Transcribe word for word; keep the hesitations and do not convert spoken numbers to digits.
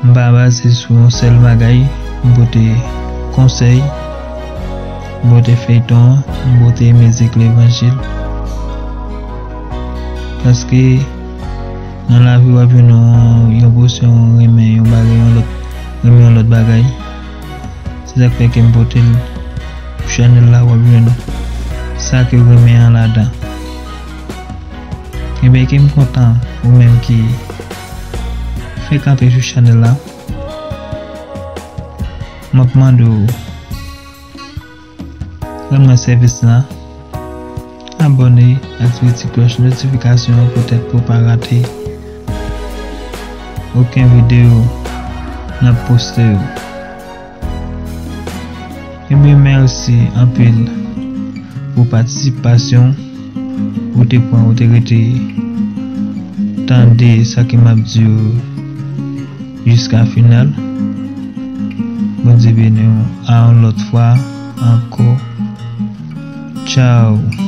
M pa baze sou yon sèl bagay, m pote konsèy, m pote feyton an, m pote mizik levanjil. Paske nan lavi w ap jwenn yon, yon pòsyon renmen yon bagay, yon lòt, renmen yon lòt bagay. Se sa k fè ke m pote l sou chanèl la, w ap jwenn sa ke w renmen an ladan. Ebyen, ke m kontan ou menm ki fèk antre sou chanèl la. M ap mande w rann mwen sèvis la, abòne, aktive ti klòch notifikasyon an poutèt pou w pa rate okenn videyo n ap poste yo. Ebyen, mèsi anpil pou patisipasyon ou te pran, ou te rete tande sa ke m ap di yo jiska final. Bondye beni w. A yon lòt fwa ankò. Tchao.